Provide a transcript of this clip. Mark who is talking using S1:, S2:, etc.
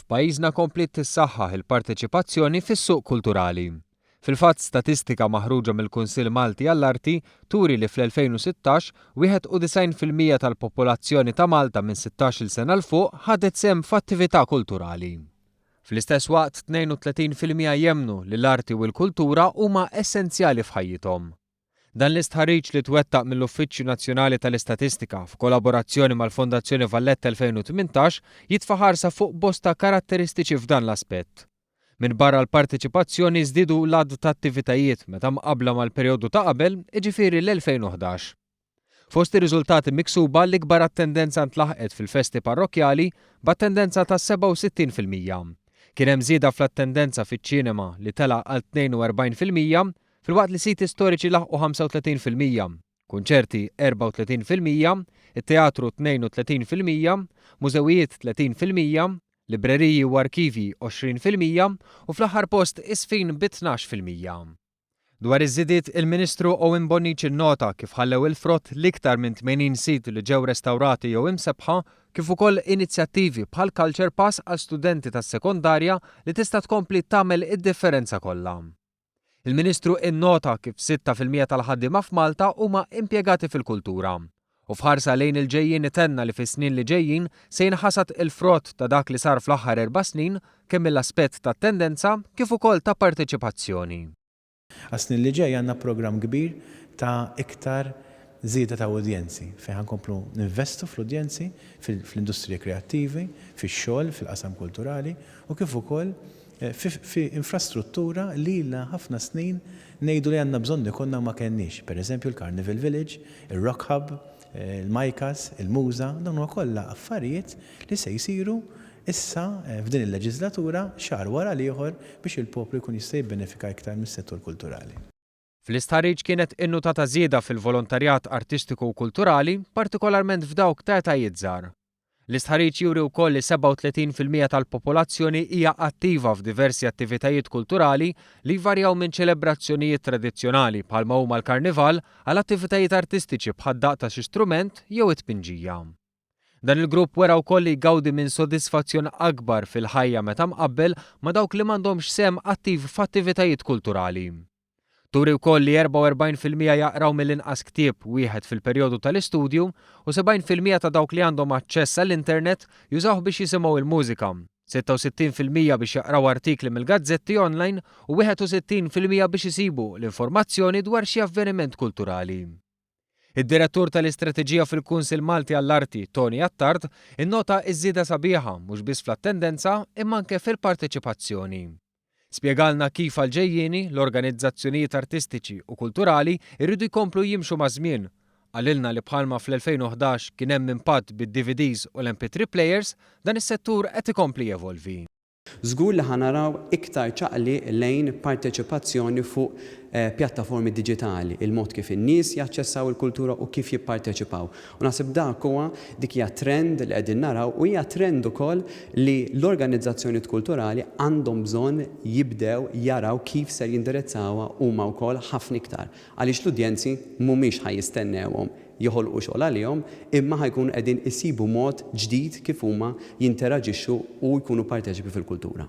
S1: F'pajjiżna kompliet tissaħħaħ il-parteċipazzjoni fis-suq kulturali. Fil-fatt, statistika maħruġa mill-Kunsill Malti għall-Arti turi li fl-2016, 91% tal-popolazzjoni ta' Malta minn 16-il sena 'l fuq ħadet sehem f'attività kulturali. Fl-istess waqt, 32% jemmnu li l-arti u l-kultura huma essenzjali f'ħajjithom. Dan l-istħarriġ li twettaq mill-Uffiċċju Nazzjonali tal-Istatistika f'kollaborazzjoni mal-Fondazzjoni Valletta 2018 jitfa' ħarsa fuq bosta karatteristiċi f'dan l-aspett. Minbarra l-parteċipazzjoni żdiedu l-għadd ta' attivitajiet meta mqabbla mal-perjodu ta' qabel, jiġifieri l-2011. Fost ir-riżultati miksuba l-ikbar attendenza ntlaħqet fil-festi parrokkjali b'attendenza ta' 67%. Kien hemm żieda fl-attendenza fiċ-ċinema li tela' għal 42%, filwaqt li siti storiċi laħqu 35%, kunċerti 34%, it-teatru 32%, mużewijiet 30%, libreriji u arkivji 20% u fl-aħħar post iż-żfin bi 12%. Dwar iż-żidiet, il-Ministru Owen Bonnici nnota kif ħallew il-frott l-iktar minn 80 sit li ġew restawrati jew imsebbħa kif ukoll inizjattivi bħal Culture Pass għal studenti tas-sekondarja li tista' tkompli tagħmel id-differenza kollha. Il-Ministru innota kif 6% tal-ħaddiema f'Malta huma impjegati fil-kultura. U f'ħarsa lejn il-ġejjieni tenna li fis-snin li ġejjin se jinħasad il-frott ta' dak li sar fl-aħħar erba' snin kemm mill-aspett ta' attendenza kif ukoll ta' parteċipazzjoni.
S2: Għas-snin li ġej għandna programm kbir ta' iktar żieda ta' udjenzi fejn ħa nkomplu ninvestu fl-udjenzi, fl-industriji kreattivi, fix-xogħol, fil-qasam kulturali u kif ukoll fi infrastruttura li ilna ħafna snin ngħidu li għandna bżonn ikollna u ma kellniex. Per eżempju l-Carnival Village, ir-Rock Hub, il-Micas, il-Muża, dawn huma kollha affarijiet li se jsiru issa f'din il-leġiżlatura xahar wara l-ieħor biex il-poplu jkun jista' jibbenefika iktar mis-settur kulturali.
S1: Fl-istħarriġ kienet innutata żieda fil-volontarjat artistiku u kulturali, partikolarment f'dawk ta' etajiet żgħar. L-istħarriġ juri wkoll li 37% tal-popolazzjoni hija attiva f'diversi attivitajiet kulturali li jvarjaw minn ċelebrazzjonijiet tradizzjonali bħalma huma l-Karnival għal attivitajiet artistiċi bħad-daqq ta' xi strument jew it-tpinġija. Dan il-grupp wera wkoll li jgawdi minn sodisfazzjon akbar fil-ħajja meta mqabbel ma' dawk li m'għandhomx sehem attiv f'attivitajiet kulturali. Turi wkoll li 44% jaqraw mill-inqas ktieb wieħed fil-perjodu tal-istudju u 70% ta' dawk li għandhom aċċess għall-internet jużawh biex jisimgħu l-mużika, 66% biex jaqraw artikli mill-gazzetti online u 61% biex isibu l-informazzjoni dwar xi avveniment kulturali. Id-Direttur tal-Istrateġija fil-Kunsill Malti għall-Arti, Tony Attard, innota ż-żieda sabiħa mhux biss fl-attendenza imma anke fil-parteċipazzjoni. Spjegalna kif għall-ġejjieni, l-organizzazzjonijiet artistiċi u kulturali jridu jkomplu jimxu maż-żmien. Qalilna li bħalma fl-2011 kien hemm impatt bid-DVDs u l-MP3 players, dan is-settur qed ikompli jevolvi.
S3: Żgur li ħa naraw iktar ċaqliq lejn parteċipazzjoni fuq pjattaformi diġitali, il-mod kif in-nies jaċċessaw il-kultura u kif jipparteċipaw. U naħseb dak huwa, dik hija trend li qegħdin naraw u hija trend ukoll li l-organizzazzjonijiet kulturali għandhom bżonn jibdew jaraw kif ser jindirizzawha huma wkoll ħafna iktar. Għaliex l-udjenzi mhumiex ħa jistennewhom joħolqu xogħol għalihom imma ħa jkunu qegħdin isibu mod ġdid kif huma jinteraġixxu u jkunu parteċipi fil-kultura.